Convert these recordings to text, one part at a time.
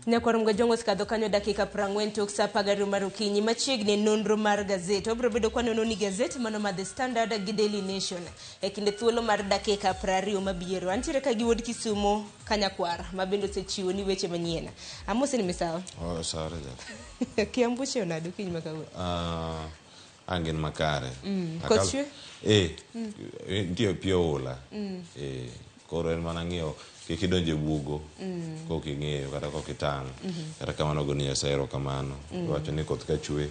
Nyakwar Mgajwang' osekadho kanyo dakika 40 tok sa 12 mar okinyi machiegni e nonro mar gazet. Wabiro bedo kwa nono ni gazet mano ma The Standard gi Daily Nation e kinde thuolo mar dakika 20 mabiro. Antiere ka gi wuod Kisumo Kanyakwar ma bende osechiwo ni weche manyien. Amose ni misawa. Oh, sawa Rajab. Kiambu chiew nade okinyi ma kawuono? Ah, an gin makare. Koth chwe? Eh, nitie pi oula. Eh, koro en mana ng'iyo kik idonj e bugo kok ing'eyo kata kok itang'. Kata kamano go ni Nyasaye erokamano. Iwacho ni koth ka chwe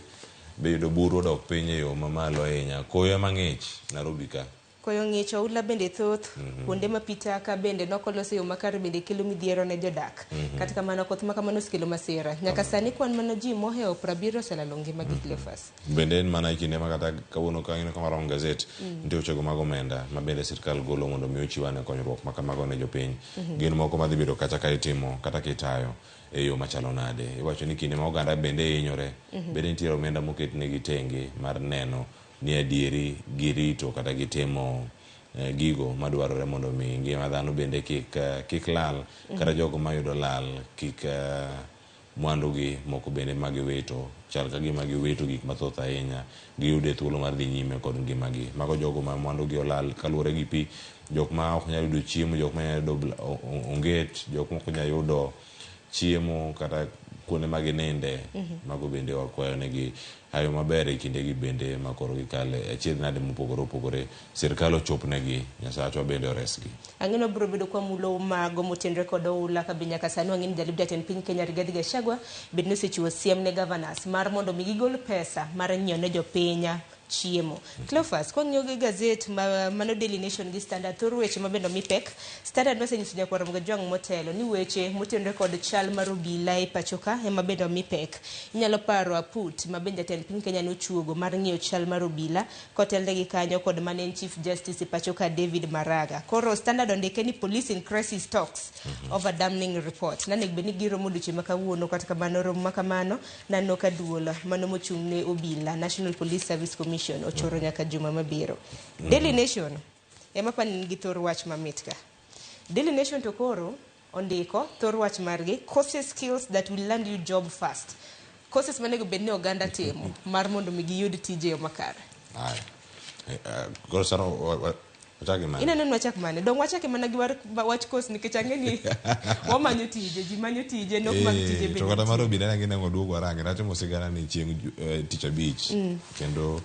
be yudo buru odok piny e yo mamalo ahinya. Koyo ema ng'ich Nairobi ka. Koyo ng'ich, oula bende thoth, kuonde ma pi taka bende nok olos e yo makare bende kelo midhiero ne jodak. Kata kamano, koth ma kamano osekelo masira. Nyaka sani kwan mana ji mohewo 70 oselalo ngimagi Cleophas. Bende en mana e kinde ma kata kawuono ka ineno kama wrong gazet, nitie wechego mag omenda ma bende sirkal golo mondo mi ochiw ane konyruok ma kamago ne jopiny. Gin moko madhi bedo kacha ka itimo kata kitayo e yo machalo nade. Iwacho ni kinde ma oganda bende hinyore, bende nitiere omenda moketnegi tenge mar neno ni adieri girito kata gitimo gigo madwarore mondo mi ngima dhano bende kik kik lal kata jogo mayudo lal kik mwandugi moko bende ma giwito chal ka gima giwito gik mathoth ahinya giyude thuolo mar dhi nyime kod ngimagi. Mago jogo ma mwandugi olal kaluwore gi pi, jok ma ok nyal yudo chiemo, jok ma nyalo yudo onget, jok ma ok nyal yudo chiemo kata kuonde ma gininde, mago bende wakwayo negi hawi maber e kindegi bende ma koro gikale e achiedh nade mopogore opogore, sirkal ochopnegi, Nyasachwa bende oresgi. Ang'e ni wabiro bedo kwamulo mago motenre kod oula ka be nyaka sani wang'e ni jalup jatend piny Kenya Rigathi Gachagua bende nosechiwo siem ne governors mar mondo mi gigol pesa mar nyiewo ne jopiny chiemo. Cleophas, kwang'iyo gi gazet ma mano Daily Nation gi Standard, thor weche ma bende omi pek. Standard nosenyiso nyakwar Mgajwang' motelo ni weche motenore kod chal mar obila e pacho ka ema bende omi pek. Inyalo paro aput ma bende jatend piny Kenya nochuogo mar ng'iyo chal mar obila kotelne gi kanyo kod mane en Chief Justice e pacho ka David Maraga. Koro Standard ondike ni police in crisis talks over damning report. Nanego bed ni giromo odiochieng' ma kawuono kata kamano romo ma kamano Naneno ka duol mano mochung' ne obila, National Police Service Commission, ochoro nyaka juma mabiro. Daily Nation ema apani nigi thor wach mamit ka. Daily Nation to koro ondiko thor wach margi, courses skills that will land you job fast. Courses manego bed ni oganda timo mar mondo mi giyud tije e yo makare. Aya. Koro sano Wachak gi mane? Ineno ni wachak mane? Dong wachake mana gi war, wach course nikech ang'e ni wamanyo tije, ji manyo tije, nok mag tije Eh, bende to kata mar nitie. obila ne ginengo duogo arange natimo sigana ni chieng' tich abich kendo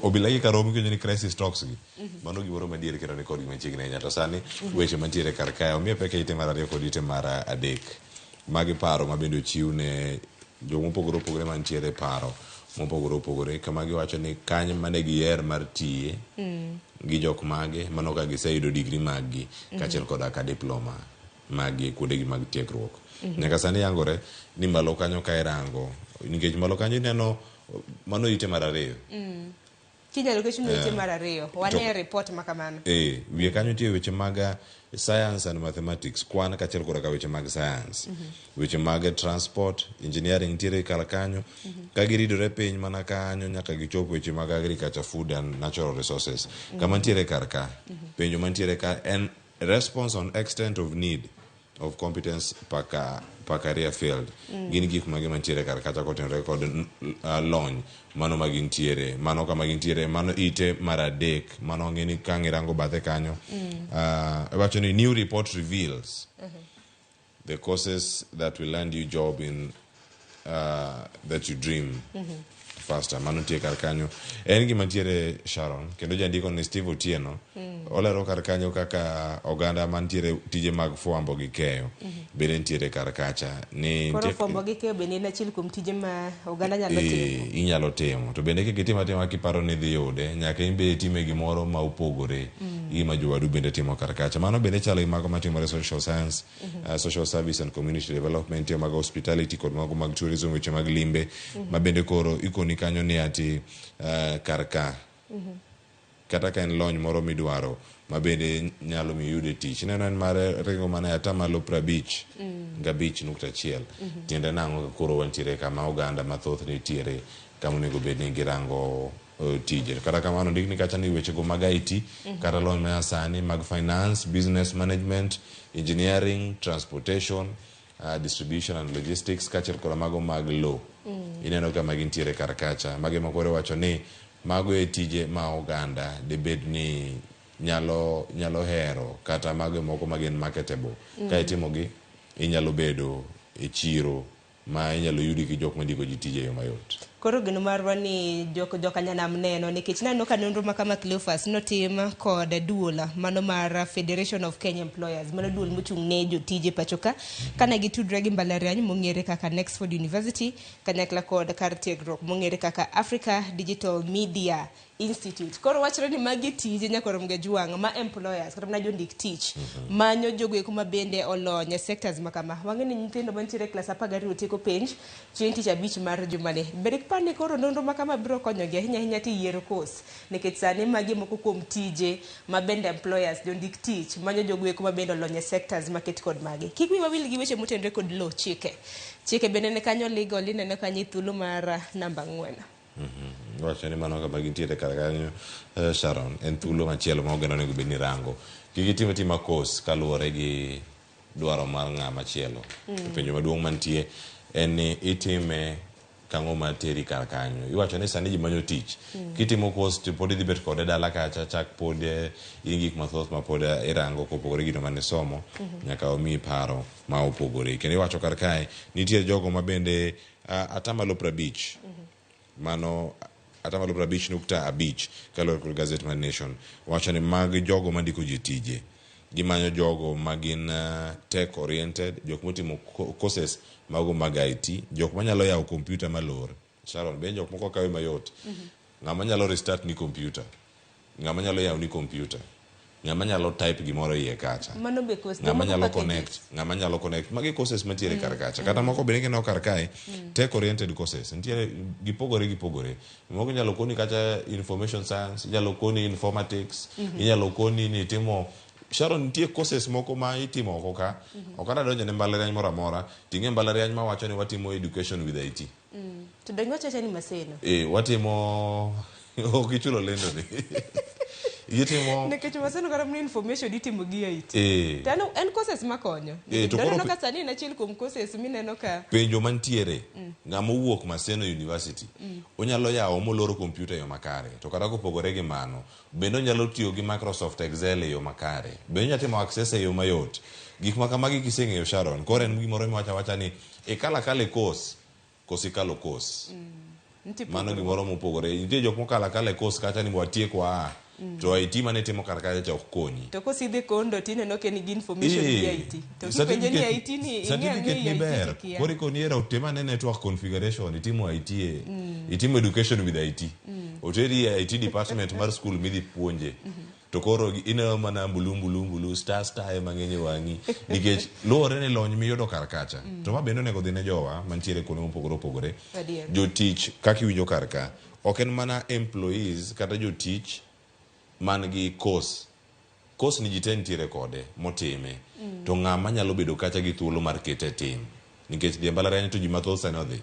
obila gi karom kiwinjo ni crisis talks gi mano gimoro madier kendo ni kodgi machiegni ahinya to sani weche mantiere kar kae omiye pek e ite mar ariyo kod ite mar adek magi paro ma bende ochiw ne joma opogore opogore mantiere e paro mopogore opogore kama giwacho ni kany mane giher mar tiye gi jok mage mano ka giseyudo digri maggi kaachiel koda ka diploma maggi e kuondegi mag tiegruok. Nyaka sani yangore ni malo kanyo ka irango nikech malo kanyo ineno mano ite mar ariyo Kinyalo ketnu weche mar ariyo, wane report ma kamano. Eh, wiye kanyo nitie weche mag science and mathematics, kwan kaachiel koda ka weche mag science. Weche mag transport, engineering nitiere kar kanyo. Ka giridore piny mana kanyo nyaka gichop weche mag agriculture, food and natural resources. Kama nitiere kar ka, penjo mantiere ka en response on extent of need of competence per, ka, per career field gin gik mage mantiere kar kacha kotenore kod lony mano ma gintiere mano kama gintiere mano ite mar adek mano ang'e ni ka ang' irango bathe kanyo iwacho ni new report reveals the courses that will land you job in that you dream faster mano nitie kar kanyo en gima ntiere Sharon kendo jandiko ni Steve Otieno olero kar kanyo kaka oganda mantiere tije mag fwambo gi keyo bende nitiere kar kacha ni Koro fwambo gi keyo bende en achiel kuom tije ma oganda nyalo timo. Inyalo timo to bende kik itim atima kiparo ni idhi yude nyaka in be itime gimoro ma opogore gi gima jowadu bende timo kar kacha mano bende chalo gi mago matimore social science social service and community development nitie mag hospitality kod mago mag tourism weche mag limbe ma bende koro ikoni kanyo ni ati kar ka kata ka en lony moro midwaro ma bende nyalo miyo iyude tich ineno en mar ringo mana e atamalo 55.1 tiende nang'o ka koro wantiere kama oganda mathoth nitiere kama onego bed ni girango tije kata kamano ndikni kacha ni wechego mag IT kata lony manyasani mag finance business management engineering transportation Distribution and logistics kaachiel koda mago mag low. Ineno ka magi nitiere kar kacha. Magi ma koro iwacho ni mago e tije ma oganda dibed ni nyalo nyalo hero kata mago e moko ma gin marketable. Ka itimogi inyalo bedo e chiro ma inyalo yudi gi jok mandiko ji tije e yo mayot. Koro geno marwa ni jok jokanyanam neno nikech naneno ka nonro ma kama Cleophas notim kod duol mano mar Federation of Kenya Employers, mano duol mochung' ne jotije pacho ka, kane gitudre gi mbalariany mong'ere kaka Nexford University kanyakla kod kar tiegruok mong'ere kaka Africa Digital Media Institute. Koro wachre ni magi tije nyakoro Mgejwang' ma employers kata mana jondik tich manyo jogo eko ma bende olony e sectors ma kama. Wang'e ni nyithindo mantiere e klas 12 tieko penj chieng' tich abich mar jumani. Bende iparo ni koro nonro ma kama biro konyogi ahinya ahinya to yiero course nikech sani magi e moko kuom tije ma bende employers jondik tich manyo jogo eko ma bende olony e sectors maket kod magi. Kik wiwa wil gi weche motenore kod law, chike. Chike bende ni kanyo legal ineno kanyo e thuolo mar namba 4. Wacho ni mano kama gintiere kar kanyo Sharon en thuolo machielo ma oganda onego bed ni rango. Kik itim atima course kaluwore gi dwaro mar ng'ama chielo. To penjo maduong' mantie en ni itime kang'o ma teri kar kanyo. Iwacho ni sani ji manyo tich. Kitimo course to pod idhi bet kode dala kacha chak pod in gik mathoth ma pod irango kopogore gi gino mane isomo nyaka omiyi paro ma opogore. Kendo iwacho kar kae nitie jogo ma bende atamalo 50 mano atamalo 50.5 kaluwore kod gazet mar Nation wacho ni mag jogo mandiko ji tije gimanyo jogo magin tech oriented, jok motimo courses mago mag IT, jok manyalo yawo kompyuta malor. Sharon, be jok moko kawe mayot. Ng'ama nyalo restart ni kompyuta, ng'ama nyalo yawo ni kompyuta, ng'ama nyalo type gimoro iye kacha. Mano be course. Ng'ama jomoko nyalo packages. connect, ng'ama nyalo connect. Magi courses mantiere kar kacha. Kata moko bende kineno kar kae, tech oriented courses nitiere gipogore gipogore. Moko inyalo koni kata information science, inyalo koni informatics, inyalo koni ni itimo Sharon nitie courses moko ma itimo oko ka. Ok adwa donjo ne mbalariany moro amora. Ting'e mbalariany mawacho ni watimo education with IT. To donge wachacha ni Maseno. Watimo ok ichulo lendo ni. Gitimo Nikech Maseno kata mana information itimo gi IT. To en courses makonyo. To koro Neno ka sani en achiel kuom courses mineno ka penjo mantiere ng'ama owuok Maseno University onyalo yawo moloro kompyuta e yo makare to kata kopogore gi mano bende onyalo tiyo gi Microsoft Excel e yo makare bende onyalo timo access e yo mayot gik ma kamagi kiseng'eyo Sharon koro en gimoro miwacho awacha ni ikalo akala e course koso ikalo course nitie mano pogruok. gimoro mopogore nitie jok mokalo akala e course kacha ni watiek waa to IT mane itimo kar kacha cha ok konyi To kosidhi kondo tineno ka en gi information gi IT. To kipenje ni IT ni ing'e ang'e certificate ni IT ber tikia. koro ikoni era otim ane network configuration itimo IT e itimo education with IT oteri e IT department mar school midhi puonje to koro ineno mana mbulu mbulu mbulu star star ema ng'eny e wang'i nikech luwore ni lony miyudo kar kacha to ma bende onego dhi ne jowa mantiere kuonde mopogore opogore Adier. jotich kaka iwinjo kar ka ok en mana employees kata jotich man gi course course ni ji te nitiere kode motime to ng'ama nyalo bedo kacha gi thuolo mar kete e tim nikech dhi e mbalariany to ji mathoth sani odhi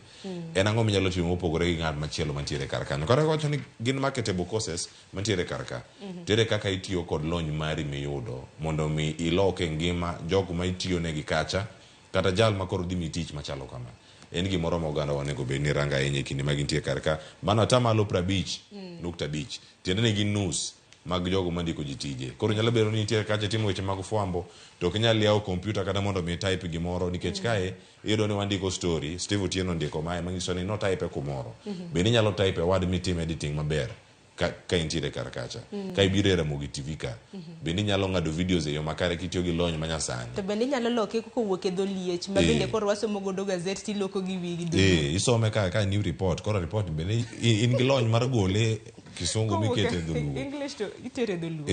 en ang'o minyalo timo mopogore gi ng'at machielo mantiere kar kanyo kata wacho ni gin marketable courses mantiere kar ka to ere kaka itiyo kod lony mari miyudo mondo mi ilok e ngima jogo ma itiyo negi kacha kata jal ma koro dhi miyi tich machalo kama en gimoro ma oganda onego bed ni rango ahinya e kinde ma gintie kar ka mano atamalo 50.5 tiende ni gin nus mag jogo mandiko ji tije koro nyalo bedo ni nitiere kacha itimo weche mag fwambo to ok inyal yawo kompyuta kata mondo mi type gimoro nikech kae iyudo ni wandiko story Steve Otieno ondiko mae manyiso ni no type kumoro bende inyalo type e word mitim editing maber ka intiere kar kacha ka ibiro e Ramogi TV ka bende inyalo ng'ado videos e yo makare kitiyo gi lony manyasani To bende inyalo loke kowuok e dho liech ma bende koro wasomo godo gazet tiloko gi wigi dholuo. Isome ka new report koro report bende in gi lony mar gole kisungu Kowuok mikete e dholuo English to itere dholuo.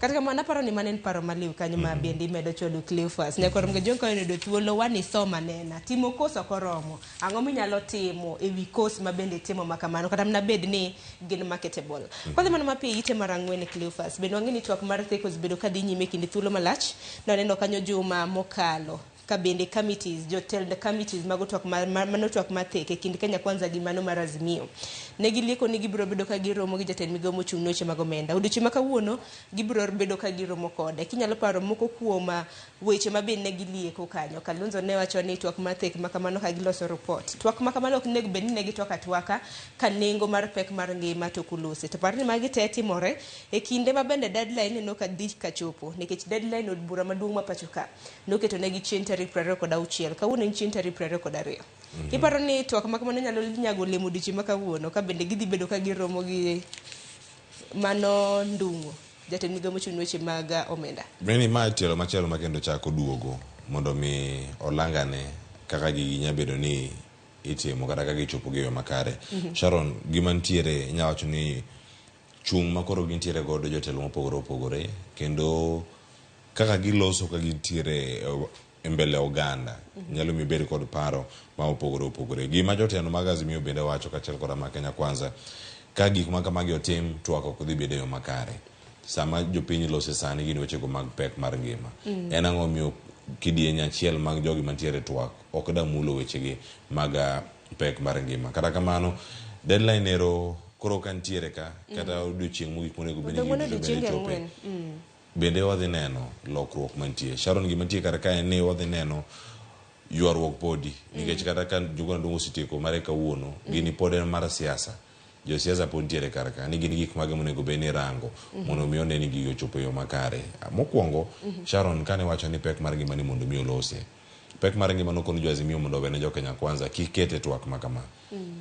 Kata kamano aparo ni mano en paro maliw kanyo ma bende imedo chwalo Cleophas. Nyakwar Mgajwang' ka oyudo thuolo wani soma nena. Timo course ok oromo. Ang'o minyalo timo e wi course ma bende itimo ma kamano kata mana bed ni gin marketable. Kwadhi mana mapiyo ite mar 4 Cleophas. Bende wang'e ni twak mar theko osebedo ka dhi nyime e kinde thuolo malach. Nwaneno kanyo juma mokalo. Ka bende committees, jotend committees mago twak ma, ma, mano twak mathek e kind Kenya Kwanza gi mano mar Azimio. Ne gilieko ni gibiro bedo ka giromo gi jatend migao mochung' ne weche mag omenda. Odiochieng' ma kawuono gibiro bedo ka giromo kode. Kinyalo paro moko kuom weche ma be ne gilieko kanyo. Kalonzo ne wacho ni twak mathek ma kamano ka giloso report. Twak ma kamano ok onego bed ni ne gitwak atwaka ka nengo mar pek mar ngima to ok olose. To par ni magi te timore e kinde ma bende deadline neno ka dhi ka chopo nikech deadline od bura maduong' ma pacho ka noketo negi chien tarik 26. Kawuono en chien tarik 22. Iparo ni twak ma kamano nyalo nyago olemo odiochieng' ma kawuono ka bende gidhi bedo ka giromo gi mano Ndung'u, jatend migao mochung' ne weche mag omenda. Meni ma tielo machielo ma kendo chako duogo mondo mi olangane kaka gigi nya bedo ni itimo kata kaka ichopo gi e yo makare. Sharon, gima nitiere inya wacho ni chung' ma koro gintiere godo jotelo mopogore opogore kendo kaka giloso ka gintiere e mbele oganda nyalo miyo ibed kod paro ma opogore opogore. Gima jotelo mag Azimio bende wacho kaachiel koda ma Kenya Kwanza, ka gik ma kamagi otim, twak ok dhi bedo e yo makare. Sama jopiny lose sani gin wechego mag pek mar ngima. En ang'o miyo kidieny achiel mag jogi mantiere e twak ok da mulo wechegi mag pek mar ngima. Kata kamano, deadline ero koro ka nitiere ka, kata odiochieng' mogik monego bed ni Odong' mana gigi duto bende odiochienge chope. ang'wen. Bende wadhi neno lokruok mantie. Sharon, gima nitie kar ka en ni wadhi neno ywaruok podi nikech kata ka Juguna Ndung'u osetieko mare kawuono, gini pod en mar siasa. Josiasa pod nitiere kar ka ni gin gik mage monego bed ni irango mondo mi one ni gigi ochopo e yo makare. Mokwongo, Sharon, kane iwacho ni pek mar ngima ni mondo mi olose, pek mar ngima nokoni jo Azimio mondo owene jo Kenya Kwanza kik kete twak ma kama.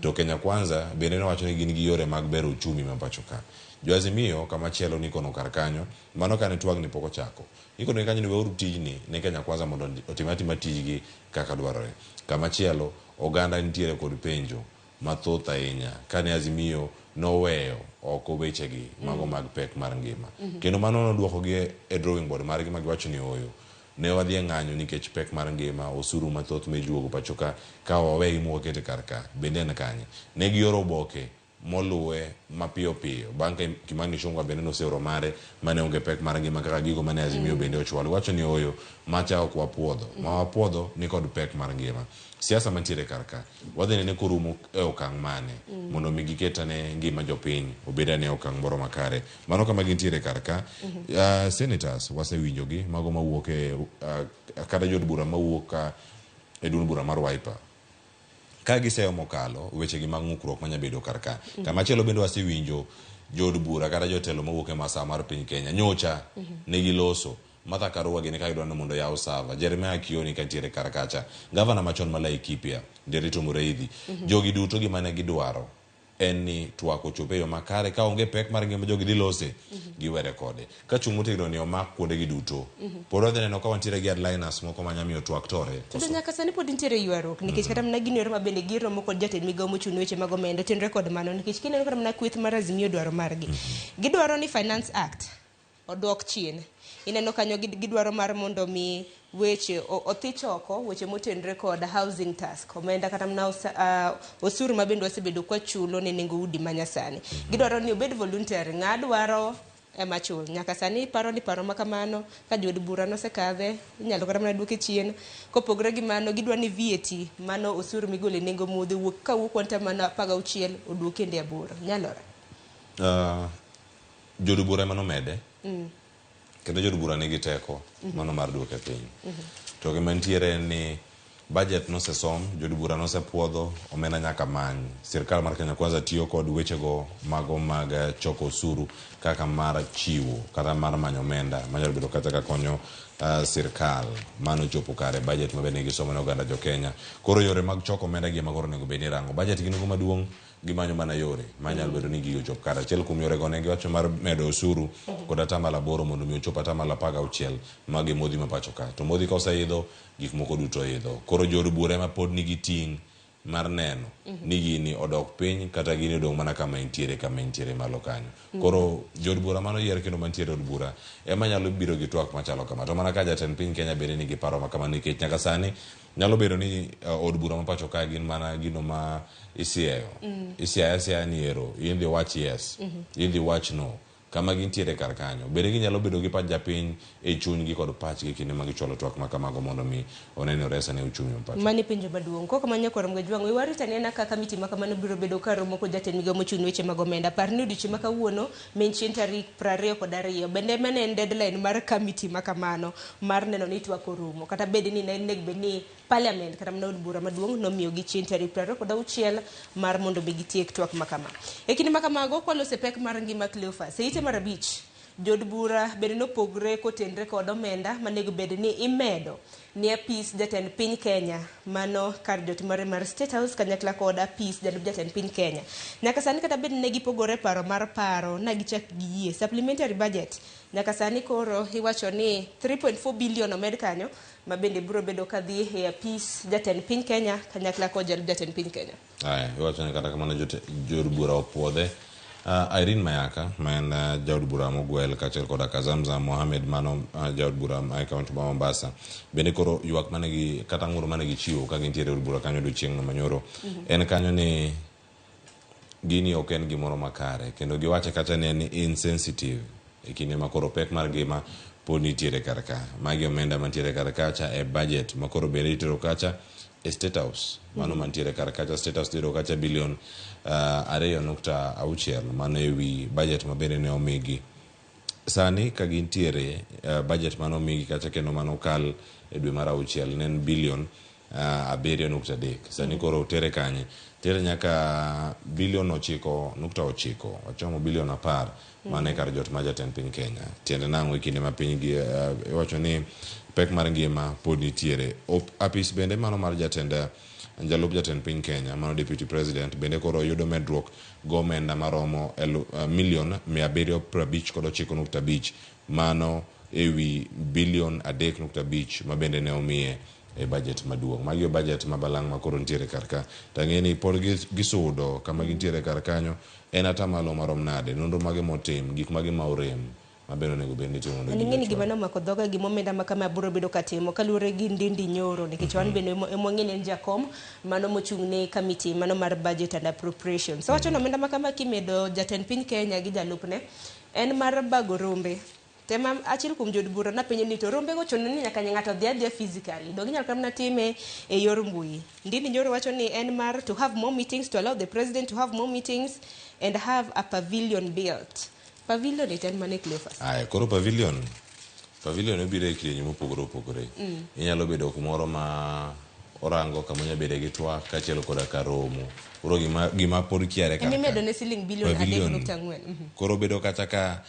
To Kenya Kwanza bende nowacho ni gin gi yore mag bero uchumi ma pacho ka. Jo Azimio kama chielo nikono kar kanyo, mano kane twagni pok ochako. Ikono kanyo ni weuru tijni ne Kenya Kwanza mondo otim atima tijgi kaka dwarore. Kama chielo, oganda nitiere kod penjo mathoth ahinya kane Azimio noweyo oko wechegi mago mag pek mar ngima. Kendo mano noduokogi e drawing board margi ma giwacho ni ooyo. Ne wadhi e ng'anyo nikech pek mar ngima, osuru mathoth ma ijuogo pacho ka, ka wawegi ma wakete kar ka, bende en kanye? Ne gioro oboke moluwe mapiyo piyo bang' ka Kimani Ichung'wa bende noseoro mare mane onge pek mar ngima kaka gigo mane Azimio bende ochwalo. Giwacho ni ooyo, macha ok wapuodho, ma wapuodho ni kod pek mar ngima. Siasa mantiere kar ka, wadhi nene korumo e okang' mane mondo mi giket ane ngima jopiny obed ane okang' moro makare. Mano kama gintiere kar ka. Senators wasewinjogi, mago mawuok e kata jood bura mawuok ka e duond bura mar Wiper. Ka giseomo kalo wechegi mag ng'ukruok manya bedo kar ka. Kama chielo bende wasewinjo jood bura kata jotelo mawuok e masawa mar piny Kenya nyocha ne giloso Martha Karua gini ka gidwa ni mondo oyaw sava, Jeremiah Kioni kantiere kar kacha, gavana machon ma Laikipia Nderitu Mureithi. Jogi duto gima ne gidwaro en ni twak ochop e yo makare ka onge pek mar ngima jogi dhi lose giwere kode. Ka chung' motegno ni omak kuonde gi duto. Pod wadhi neno ka wantiere gi hardliners moko ma nyamiyo twak tore. To nyaka sani pod nitiere ywaruok nikech kata mana gino ero ma bende giromo kod jatend migao mochung' ne weche mag omenda otenre kod mano nikech kineno kata mana kweth mar Azimio dwaro margi. Gidwaro ni Finance Act odwok chien. Ineno kanyo gidwaro mar mondo mi weche othich oko weche motenre kod housing tax, omenda kata mana osuru ma bende wasebedo kwachulo ne nengo udi ma nyasani. Gidwaro ni obed voluntary, ng'a dwaro ema chul. Nyaka sani paro ni paro ma kamano ka jood bura nosekadhe inyalo kata mana duoke chien. Kopogore gi mano gidwa ni VAT mano osuru migolo e nengo modhi wuok kawuok kuom mana 16 oduok kendo e 8. Nyalore? Jood bura ema nomede kendo jood bura nigi teko mano mar duoke piny. To gima nitiere en ni budget nosesom, jood bura nosepuodho, omenda nyaka many. Sirkal mar Kenya Kwanza tiyo kod wechego mago mag choko osuru kaka mar chiwo kata mar manyo omenda manyalo bedo kata ka konyo sirkal mano chopo kare budget mabe ne gisomo ne oganda jo Kenya. Koro yore mag choko omenda gi ema koro onego bed ni irango. Budget gi nengo maduong' gimanyo mana yore manyalo bedo ni gigo ochop kare. Achiel kuom yorego ne giwacho mar medo osuru kod atamalo 8 mondo mi ochop atamalo 16 mag modhi ma pacho ka. To modhi ka oseidho, gik moko duto idho. Koro jood bura ema pod nigi ting' mar neno ni gini odok piny kata gini odong' mana kama entiere kama entiere malo kanyo. Koro jood bura mano yier kendo mantiere od bura ema nyalo biro gi twak machalo kama. To mana ka jatend piny Kenya bende nigi paro ma kama nikech nyaka sani nyalo bedo ni od bura ma pacho ka gin mana gino ma isieyo. Isiayo asiaya ni ero, in dhi wach yes, in dhi wach no. Kama gintiere kar kanyo. Bende ginyalo bedo gi pach japiny e chunygi kod pachgi kinde ma gichwalo twak ma kamago mondo mi one ni oresa ne uchumi ma pacho. Mano e penjo maduong'. Kok kamano nyakwar Mgajwang', we warit anena ka kamiti ma kamano biro bedo ka romo kod jatend migao mochung' ne weche mag omenda. Par ni odiochieng' ma kawuono ma en chieng' tarik 22 bende mano en deadline mar kamiti ma kamano mar neno ni twak orumo. Kata bed ni ne onego bed ni Parliament kata mana od bura maduong' nomiyogi chieng' tarik 26 mar mondo mi gitiek twak ma kama. E kinde ma kamago, kwaloso e pek mar ngima Cleophas. E ite mar abich, jood bura bende nopogre kotenre kod omenda manego bed ni imedo ne apis jatend piny Kenya mano kar jot mare mar State House kanyakla kod apis jalup jatend piny Kenya. Nyaka sani kata bed ni ne gipogore paro mar paro na gichak giyie supplementary budget nyaka sani koro iwacho ni 3.4 billion omed kanyo ma bende biro bedo ka dhi e apis jatend piny Kenya kanyakla kod jalup jatend piny Kenya. Aya, iwacho ni kata kamano jood bura opuodhe. Irene Mayaka ma en jaod bura mogwel kaachiel koda ka Zamzam Mohamed mano jaod bura ma e kaunti ma Mombasa bende koro ywak mane gi kata ng'ur mane gichiwo ka gintiere e od bura kanyo odiochieng'no manyoro en kanyo ni Gini ok en gimoro makare kendo giwache kacha ni en insensitive e kinde ma koro pek mar ngima pod nitiere kar ka. Magi omenda mantiere kar kacha e budget ma koro bende itero kacha e State House. Mano mantiere kar kacha State House tero kacha bilion 2.6 mano e wi budget ma bende ne omigi. Sani ka gintiere budget mane omigi kacha kendo mane okal e dwe mar auchiel ne en bilion 7.3. Sani koro tere kanye? Tere nyaka bilion 9.9, ochomo bilion 10 mano e kar jot mar jatend piny Kenya. Tiende nang'o e kinde ma piny gi iwacho ni pek mar ngima pod nitiere. Apis bende mano mar jatend jalup jatend piny Kenya mano deputy president bende koro yudo medruok gomenda maromo milion 759.5 mano ewi bilion 3.5 ma bende ne omiye e budget maduong'. Magi e budget ma balang' ma koro nitiere kar ka. To ang'e ni pod gisudo kama gintiere kar kanyo en atamalo marom nade, nonro mage motim, gik mage ma orem ma bende onego bed ni itimo mondo And gigi ing'eni gima ochwal. nomako dhoga gima omenda ma kama biro bedo katimo kaluwore gi Ndindi Nyoro nikech wan bende ema wang'e ni en jakom mano mochung' ne committee mano mar budget and appropriations. So wacho ni omenda ma kama kimedo jatend piny Kenya gi jalupne en mar bago rombe. Tema achiel kuom jood bura napenjo ni to rombego chuno ni nyaka ng'ato dhi adhiya physically. Donge inyalo kata mana time e yor mbui. Ndindi Nyoro wacho ni en mar to have more meetings, to allow the president to have more meetings and have a pavilion built. Pavilion it en mane Cleophas? Aya, koro pavilion, pavilion obiro e kidienje mopogore opogore. Inyalo bedo kumoro ma orango kama onya bede gi twak kaachiel koda ka romo. Koro gima, gima pod kiare kar Ema ka. imedo ne siling bilion adek Pavilion. nukta ang'wen. Koro bedo kata ka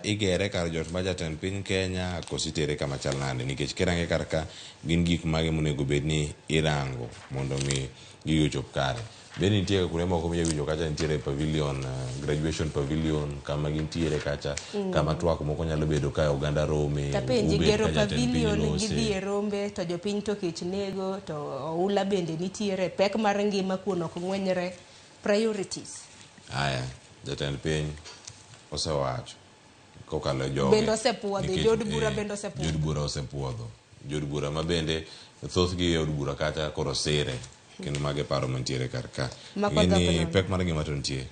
igere kar jot ma jatend piny Kenya koso itere kama chal nade nikech kirange kar ka gin gik mage monego bed ni irango mondo mi gigi ochop kare. Bende nitie kuonde moko minya winjo kacha nitiere pavilion, graduation pavilion kama gintiere kacha kama twak moko nyalo bedo ka oganda rome, Tapenji, ubet gero ka jatend piny pavilion lose. gidhi e rombe to jopiny to kech nego to oula bende nitiere pek mar ngima kuon ok ng'wenyre priorities. Aya, jatend piny osewacho kokalo e joge. Bende osepuodhi, Nikech, jood bura bende osepuodho. Jood bura osepuodho. Jood bura ma bende thothgi e od bura kacha koro sire kendo mago e paro mantiere kar ka. Mako Ing'e dhok ni nono. pek mar ngima to nitie.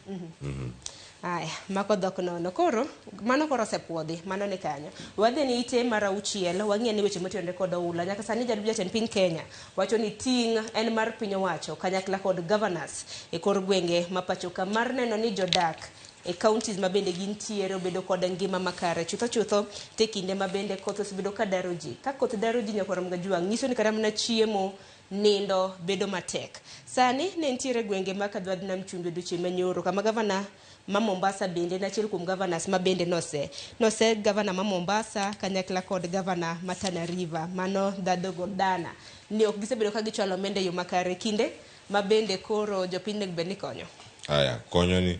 Aya, mako dhok nono. Koro, mano koro osepuodhi, mano ni kanyo. Wadhi ni ite mar auchiel, wang'i ane weche motenore kod oula. Nyaka sani jalup jatend piny Kenya wacho ni ting' en mar piny owacho kanyakla kod governors e kor gwenge ma pacho ka mar neno ni jodak e counties ma bende gintiere obedo kod ngima makare chutho chutho te kinde ma bende koth osebedo ka daro ji. Ka koth daro ji nyakwar Mgajwang' nyiso ni kata mana chiemo nindo bedo matek. Sani ne nitiere gwenge ma Kadwadh Nam Chumbi odiochieng' manyoro kama gavana ma Mombasa bende en achiel kuom governors ma bende nose. Nose gavana ma Mombasa kanyakla kod gavana ma Tana River mano Dhadho Godana ni ok gisebedo ka gichwalo omenda e yo makare kinde ma bende koro jopiny onego bed ni konyo. Aya, konyo ni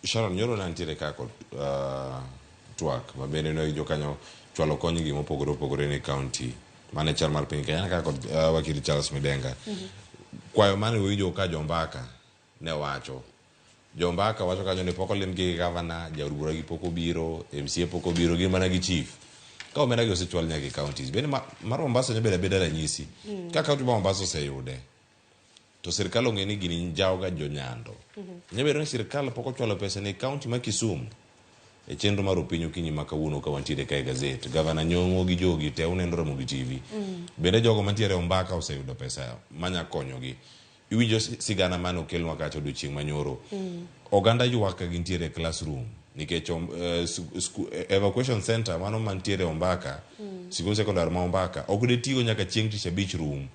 Sharon nyoro ne antiere ka kod twak ma bende ne jokanyo chwalo kony gi mopogore opogore ne county mane chal mar piny Kenya kaka kod wakili Charles Midenga. Kwayo mane winjo ka jombaka ne wacho. Jombaka wacho kanyo ni pok olim gi gavana, jaod bura gi pok obiro, MCA pok obiro, gin mana gi chief. Ka omenda gi osechwal nyaka e counties. Bende mar Mombasa nyalo bedo abeda ranyisi. Ka county ma Mombasa oseyude, to sirkal ong'e ni gini njawo ga jonyando. Nyalo bedo ni sirkal pok ochwalo pesa ne county ma Kisumu. E chenro mar Opiny Okinyi ma kawuono ka wantiere kae gazet, Gavana Nyong'o gi jogi te uneno Ramogi TV. Bende jogo mantiere Ombaka oseyudo pesa manya konyogi. Iwinjo sigana mane okelnwa kacha odiochieng' manyoro. Oganda ywak ka gintiere e classroom nikech evacuation center mano mantiere Ombaka, sikund sekondar ma Ombaka ok de tigo nyaka chieng' tich abich rum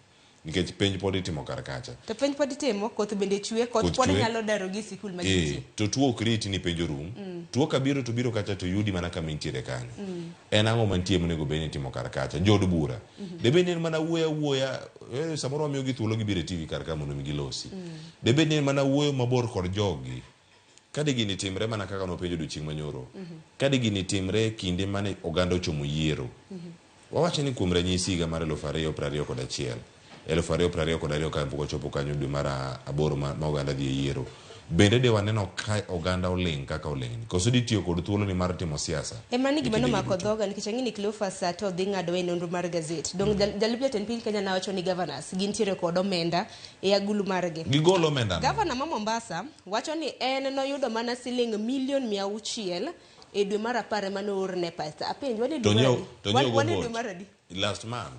nikech penj pod itimo kar kacha. To penj pod itimo, koth bende chwe, koth Koth pod chwe. nyalo daro gi sikul ma gintie. To tuo ok riti ni penj orum. Tuo kabiro to biro kacha to yudi mana kama intiere kanyo. En ang'o mantie monego bed ni itimo kar kacha? Jood bura. Debed ni en mana wuoyo awuoya, samoro wamiyogi thuolo gibiro e TV kar ka mondo mi gilosi. Debed ni en mana wuoyo mabor kod jogi. Ka de gini timre mana kaka nopenjo odiochieng' manyoro. Ka de gini timre kinde mane oganda ochomo yiero. Wawacho ni kuom ranyisi higa mar 2021, 2022 ka pok ochopo kanyo dwe mar aboro ma oganda dhi e yiero. Bende de waneno ka oganda oling' kaka oling' ni? Koso ditiyo kod thuolo ni mar timo siasa? Ema ni e gima kindegi nomako duto? dhoga nikech ang'e ni Cleophas to dhi ng'ado e nonro mar gazet. Dong jalup jatend piny Kenya nawacho ni governors gintiere kod omenda e agulu margi. Gigol omenda no. Gavana ma Mombasa wacho ni en noyudo mana siling milion 600 e dwe mar apar ema noorne pesa. Apenj, wan e To dwe mar nyiew adi? to Wan nyiew go wan e dwe boat. mar adi? Last month.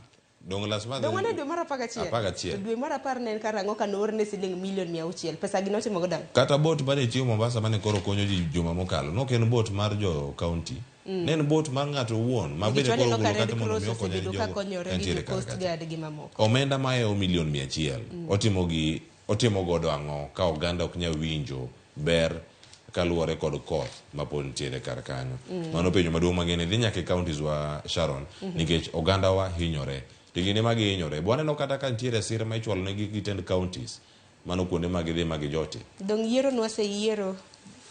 Dong last month. Dong wan e dwe mar 11. 11. To dwe mar apar ne en karang'o ka noorne siling milion 600? Pesa gi notimo go dang'? Kata boat mane tiyo Mombasa mane koro konyo ji juma mokalo. Nok en boat mar jo county. Ne en boat mar ng'ato owuon ma Nikech bende koro waneno ogolo ka Red kata mondo Cross mi okonyre osebedo gi ka jogo konyore gi kantiere jo kar Coast kacha. Guard gi mamoko. Omenda mahewo milion 100 otimo gi otimo godo ang'o ka oganda ok nyal winjo ber kaluwore kod koth ma pod nitiere kar kanyo. Mano penjo maduong' mang'eni dhi nyaka e counties wa Sharon nikech oganda wa hinyore. To kinde ma gihinyore, bo waneno kata ka nitiere sir ma ichwalo negi gi tend counties. Mano kuonde ma gidhi ma gijotie. Dong yiero nwaseyiero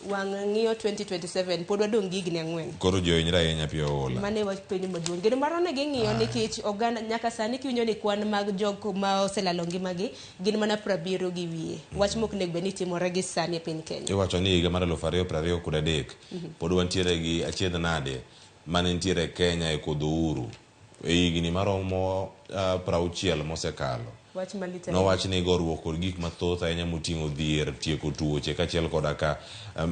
wang' ng'iyo 2027 pod wadong' gi higni 4. Koro ji ohinyre ahinya piyo oula. Mano e wach penjo maduong'. Geno marwa ne ging'iyo nikech oganda nyaka sani kiwinjo ni kwan mag jok ma oselalo ngimagi gin mana 70 gi wiye. Wach mok onego bed ni timore gi sani e piny Kenya. Iwacho ni higa mar 2023 pod wantiere gi achiedh nade mane nitiere Kenya e kodho uru e higni maromo 60 mosekalo. Wach malit ahinya. Nowach ni goruok kod gik mathoth ahinya moting'o dhier, tieko tuoche kaachiel koda ka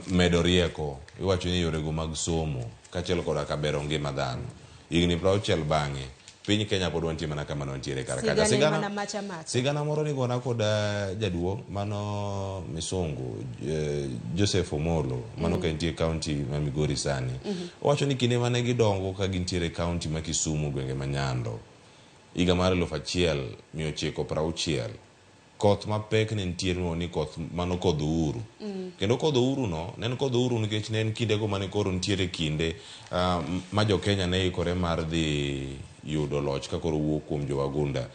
medo rieko, iwacho ni yorego mag somo kaachiel koda ka bero ngima dhano. Higni 60 bang'e, piny Kenya pod wantie mana kama ne wantiere kar kacha. Sigana mana macha macha. Sigana moro nigona kod jaduong' mano misungu Joseph Omolo mano ka entie county ma Migori sani. Owacho ni kinde mane gidongo ka gintiere county ma Kisumu gwenge ma Nyando higa mar 1960 koth mapek ne nitie iluongo ni koth mano kodh Uhuru. Kendo kodh Uhuru no ne en kodh Uhuru nikech ne en kindego mane koro nitiere kinde ma jo Kenya ne ikore mar dhi yudo loch ka koro wuok kuom jo wagunda.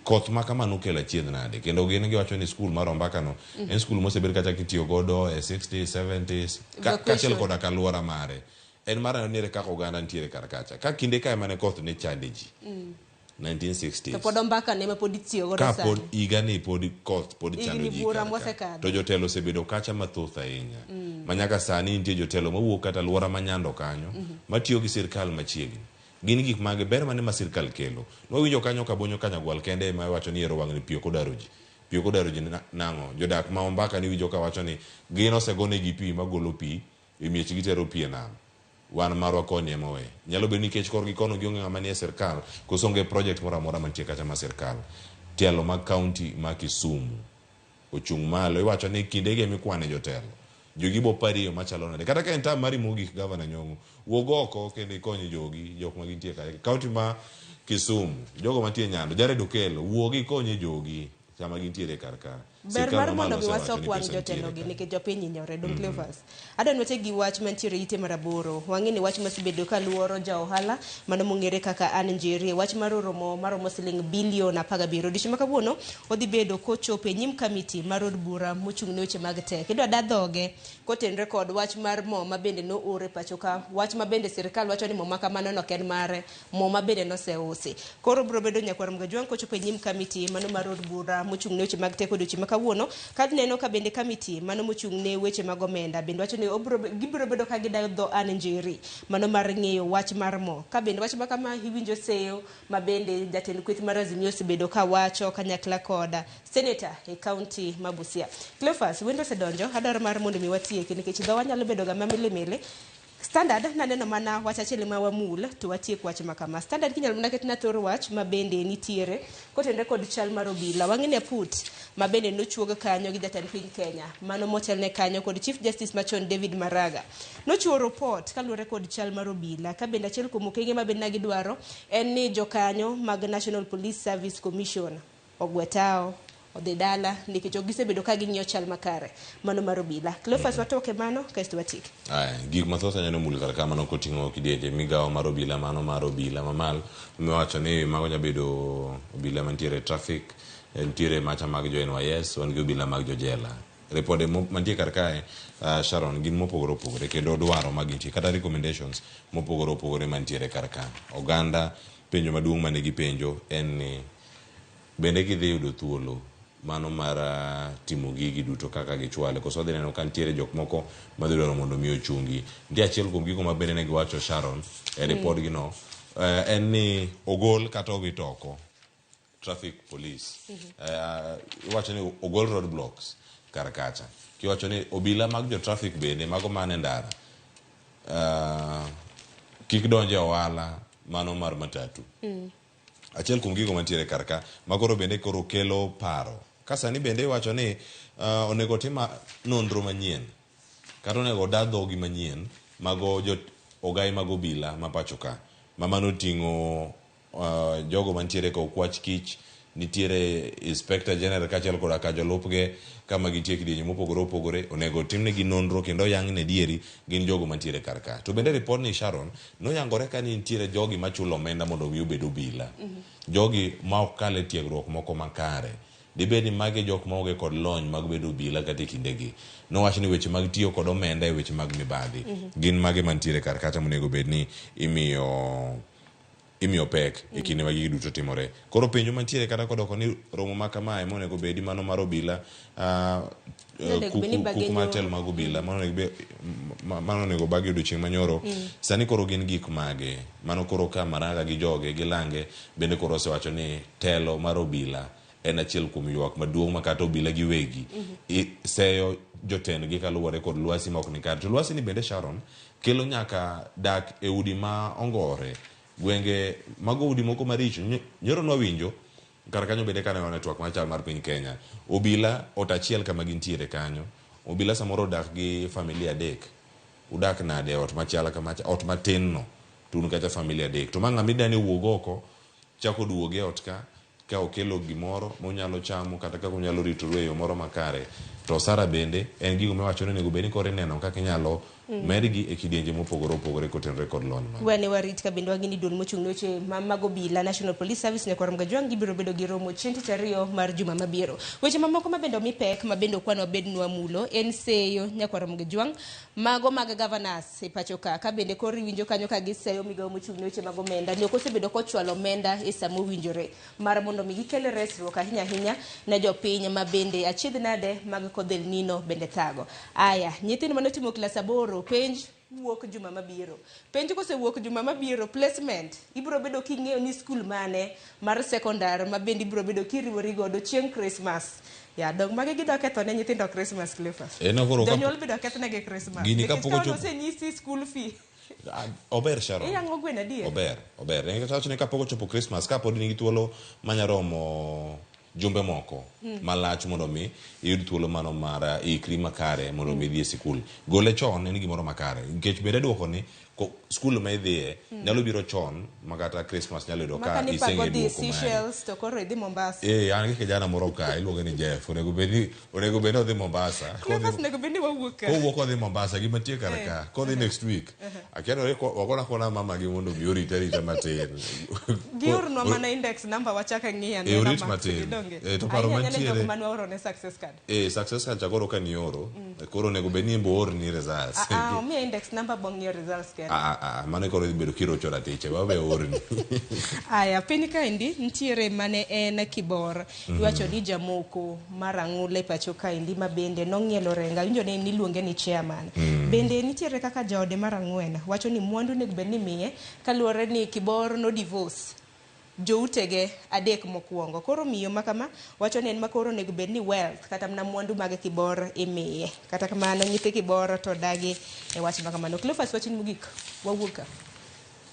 Koth ma kama nokelo achiedh nade kendo gin giwacho ni skul mar Ombaka no en skul mosebed kacha kitiyo godo e 60s 70s kaachiel koda ka aluora mare. En mar neno ni ere kaka oganda nitiere kar kacha. Ka kinde kae mane koth ne chande ji. 1960s. To pod Ombaka ne ma pod itiyo godo Ka sani. pod higa ni pod koth pod chando Higni ji buora kar ka. mosekadho. To jotelo osebedo kacha mathoth ahinya. Ma nyaka sani nitie jotelo mawuok kata aluora ma Nyando kanyo matiyo gi sirkal machiegni. Gin gik mage ber mane ma sirkal kelo. Nwawinjo kanyo Kabonyo Kanyagwal kende ema iwacho ni ero wang'ni pi ok odaro ji. Pi ok odaro ji nang'o? Jodak ma Ombaka niwinjo ka wacho ni gin osegonegi pi magolo pi e miech gitero pi e nam. Wan marwa koni ema owe. Nyalo bedo nikech korgi kono gionge ng'ama nie sirkal koso onge project moro amora mantie kacha ma sirkal. Tielo mag county ma Kisumu ochung' malo iwacho ni kindegi ema ikwane jotelo. Jogi bo pari e yo machalo nade. Kata ka en term mari mogik Gavana Nyong'o, wuog oko kendo ikony jogi jok ma gintie kacha. County ma Kisumu, jogo mantie Nyando, Jared Okello, wuog ikony jogi sama gintiere kar ka. Ber Sirkal mar mamalo mondo mi osewacho wasok ni wang' pesa jotelo nitiere gi ka. nikech jopiny hinyore dong Cleophas. Adwa ni wachak gi wach mantiere ite mar aboro. Wang'e ni wach mosebedo ka luoro ja ohala mano mong'ere kaka Anne Njeri. Wach mar oro mo maromo siling bilion 17. Odiochieng' ma kawuono odhi bedo kochopo e nyim kamiti mar od bura mochung' ne weche mag tek. Idwa da dhoge kotenre kod wach mar mo ma bende noor e pacho ka. Wach ma bende sirkal wacho ni mo ma kamano no ok en mare. Mo ma bende noseusi. Koro biro bedo nyakwar Mgajwang' kochopo e nyim kamiti mano mar od bura mochung' ne weche mag teko odiochieng' ma kawuono. Ka neno ka bende kamiti mano mochung' ne weche mag omenda bende wacho ni gibiro bedo ka gidayo dho Anne Njeri mano mar ng'eyo wach mar mo. Ka bende wach ma kama iwinjo seyo ma bende jatend kweth mar Azimio osebedo ka wacho kanyakla koda senator e county ma Busia. Cleophas, wendo osedonjo, adwaro mar mondo mi watieki nikech dhowa nyalo bedo ga ma milimili. Standard naneno mana wach achiel ma wamul to watiek wach ma kama. Standard kinyalo mana ketna thor wach ma bende nitiere kotenore kod chal mar obila. Wang'e ni aput ma bende nochuog kanyo gi jatend piny Kenya mano motelne kanyo kod Chief Justice machon David Maraga. Nochiwo report kaluwore kod chal mar obila ka bende achiel kuom okenge ma bende gidwaro en ni jokanyo mag National Police Service Commission ogwe tao odhi dala nikech ok gisebedo ka ging'iyo chal makare mano mar obila. Cleophas watoke mano kaeto watiek. Aya, gik mathoth anyalo mulo kar ka mano koting'o kidienje migawo mar obila mano mar obila mamal miwacho ni mago nya bedo obila mantiere e traffic, nitiere macha mag jo NYS, wan gi obila mag jo jela. Ripode mantie kar kae Sharon gin mopogore opogore kendo dwaro ma gintie kata recommendations mopogore opogore mantiere kar ka. Oganda penjo maduong' mane gipenjo en ni bende gidhi yudo thuolo mano mar timo gigi duto kaka gichwale koso wadhi neno ka nitiere jok moko madhi dwaro mondo mi ochungi. Nitie achiel kuom gigo ma bende ne giwacho Sharon e ripodgi no en ni ogol kata owit oko traffic police. Iwacho ni ogol road blocks kar kacha. Kiwacho ni obila mag jo traffic bende mago man e ndara kik donj e ohala mano mar matatu. Achiel kuom gigo mantiere kar ka makoro bende koro kelo paro. Ka sani bende iwacho ni onego tim nonro manyien kata onego oda dhogi manyien mago jo ogai mag obila ma pacho ka ma mano ting'o jogo mantiere ka okwach kich nitiere inspector general kaachiel koda ka jolupge kama gintie kidienje mopogore opogore onego timnegi nonro kendo oyang ne dieri gin jogo mantiere kar ka. To bende ripod ni Sharon noyangore ka ni nitiere jogi machulo omenda mondo mi obed obila. Jogi ma ok kal e tiegruok moko makare. Dibed ni magi jok maonge kod lony mag bedo obila kata e kindegi. Nowach ni weche mag tiyo kod omenda e weche mag mibadhi gin mage mantiere kar kacha monego bed ni imiyo pek e kinde ma gigi duto timore. Koro penjo mantiere kata kodoko ni romo ma kamae monego bedi mano mar obila kuku mar telo mag obila mano onego bagi odiochieng' manyoro sani koro gin gik mage mano koro ka Maraga gi joge gi lange bende koro osewacho ni telo mar obila en achiel kuom ywak maduong' ma kata obila giwegi seyo jotendgi kaluwore kod lwasi ma ok ni kare. To lwasi ni bende Sharon kelo nyaka dak e udi ma ongore gwenge mago udi moko maricho. Nyoro nwawinjo kar kanyo bende kane wan e twak mar chal mar piny Kenya obila ot achiel kama gintiere kanyo obila samoro odak gi familia adek udak nade ot machal kamacha ot matin no to un kata familia adek to ma ng'ama idani wuog oko chako duoge e ot ka ka okelo gimoro monyalo chamo kata kaka unyalo ritoru e yo moro makare to osara bende en gigo miwacho ni onego bed ni koro ineno kaka inyalo medgi e kidienje mopogore opogore kotenore kod lony mar Wane warit ka bende wang'e ni duol mochung' ne weche mag obila National Police Service Nyakwar Mgajwang' gibiro bedo gi romo chieng' tich ariyo mar juma mabiro. Weche mamoko ma bende omi pek ma bende okwan wabed nwamulo en seyo Nyakwar Mgajwang' mago mag governors e pacho ka ka bende koro iwinjo kanyo ka giseyo migawo mochung' ne weche mag omenda ni ok osebedo kochwalo omenda e sama owinjore mar mondo mi gikel resruok ahinya ahinya ne jopiny ma bende achiedh nade mag kodh El Nino bende thago. Aya, nyithindo mane otimo klas 8 penj wuok juma mabiro. Penj kosewuok juma mabiro, placement ibiro bedo king'eyo ni skul mane mar secondary ma bende ibiro bedo kiriwori godo chieng' Christmas. Ya, dong magi gidwa ketho ne nyithindo Christmas, Cleophas. Jonyuol bidwa kethnegi Christmas. Gini kapok ochopo osenyisi school fee. Ober Sharon. Iyang'o gweno adier? Ober, ober. Nikech awacho ni kapok ochopo Christmas, kapod in gi thuolo manya romo jumbe moko malach mondo mi iyud thuolo mano mar ikri makare mondo mi idhi e sikul. Gole chon en gimoro makare. Nikech bende duoko ni skul ma idhiye nyalo biro chon ma kata Christmas nyalo yudo ka iseng'e duoko mari. Seychelles to koro idhi Mombasa. An gi kijana moro ka iluonge ni Jeff. Onego bed ni odhi Mombasa. Cleophas onego bed ni wawuok ka. Kowuok odhi Mombasa gima tie kar ka. Kodhi next week. Akia ni wagona kona mama gi mondo mi orite arita matin. Giornwa mana index number wachak ang'iya ne orit matin. To paro mantiere. Jok mane waoro ne success card. Success card cha koro ka nioro, koro onego bed ni imbo orni results. Omiya index number bang' ng'iyo results kende. Mano koro idhi bedo kirocho ratiche, wabe orni. Aya, piny kaendi nitiere mane en Kibor. Iwacho ni jamoko mar ang'ula e pacho kaendi ma bende nong'ielo renga. Winjo ni niluonge ni chairman. Bende nitiere kaka jaode mar ang'wen wacho ni mwandu onego bed ni miye kaluwore ni Kibor no divorce. joutege adek mokwongo. Koro miyo ma kama wacho ni en ma koro onego bed ni wealth kata mana mwandu mag Kibor imiye. Kata kamano nyithi Kibor to dagi e wach ma kamano. Cleophas wachni mogik wawuog ka.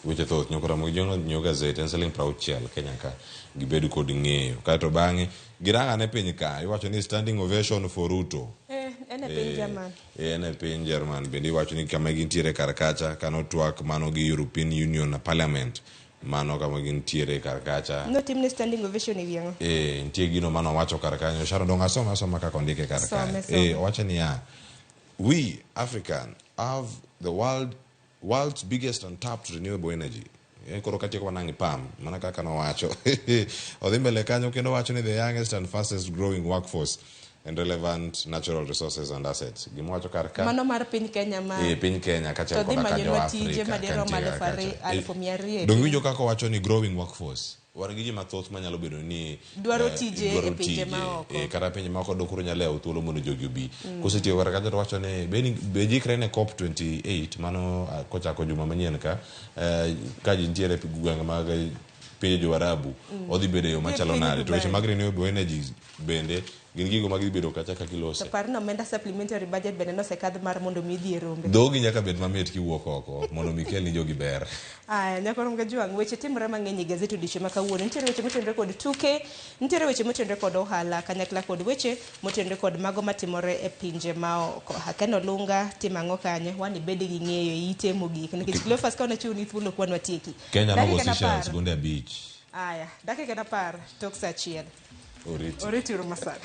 Weche thoth nyoko Ramogi Jong nyiew gazet en siling 60 Kenya ka gibed kod ng'eyo. Kaeto bang'e girang ane piny ka iwacho ni standing ovation for Ruto. Eh, en e piny German. Eh, en e piny German bende iwacho ni kama gintiere kar kacha kano twak mano gi European Union Parliament mano kama gintiere kar kacha. Notimne standing ovation e wi ang'o? Eh, nitie gino mano owacho kar kanyo. Sharon dong asome asoma kaka ondike kar kae. Some, some. Eh, owacho niya, we African have the world's biggest untapped renewable energy. Koro katieko wanang' ipam mana kaka nowacho. Odhi mbele kanyo kendo wacho ni the youngest and fastest growing workforce and relevant natural resources and assets. Gima wacho kar ka. Mano mar piny Kenya ma piny Kenya kaachiel To dhi koda ka jo manyonwa tije Afrika madirom kantie aluf kar ari- kacha. aluf mia ariyo e Dong' piny. winjo kaka owacho ni growing workforce. Wan gi ji mathoth manyalo bedo ni Dwaro tije dwaro e pinje tije, maoko. Kata pinje maoko do koro nyalo yawo thuolo mondo jogi obi. Kosetieko kar kacha to wacho ni be ji ikre ne COP 28 mano kochako juma manyien ka, ka ji nitiere e gwenge mag pinje jo Arabu, odhi bedo e yo machalo Piny nade? To weche Dubai. mag renewable energies bende gin gigo ma gidhi bedo kacha ka gilose. To par ni omenda supplementary budget bende nosekadh mar mondo mi idhi e rombe. Dhogi nyaka bed mamit kiwuok oko mondo mi kelni jogi ber. Aya, Nyakwarom Gajwang', weche timore mang'eny e gazet odiochieng' ma kawuono. Nitiere weche motenore kod tuke, nitiere weche motenore kod ohala, kanyakla kod weche motenore kod mago matimore e pinje maoko. Aken Olunga timo ang'o kanyo? Wan ibed gi ng'eyo e ite mogik. Nikech Cleophas ka wanachiwoni thuolo ok wan watieki. Kenya nogo Dakika en Seychelles apar. gonde 5. Aya, dakika en 10 tok saa 1. Oriti. Oriti uru masani.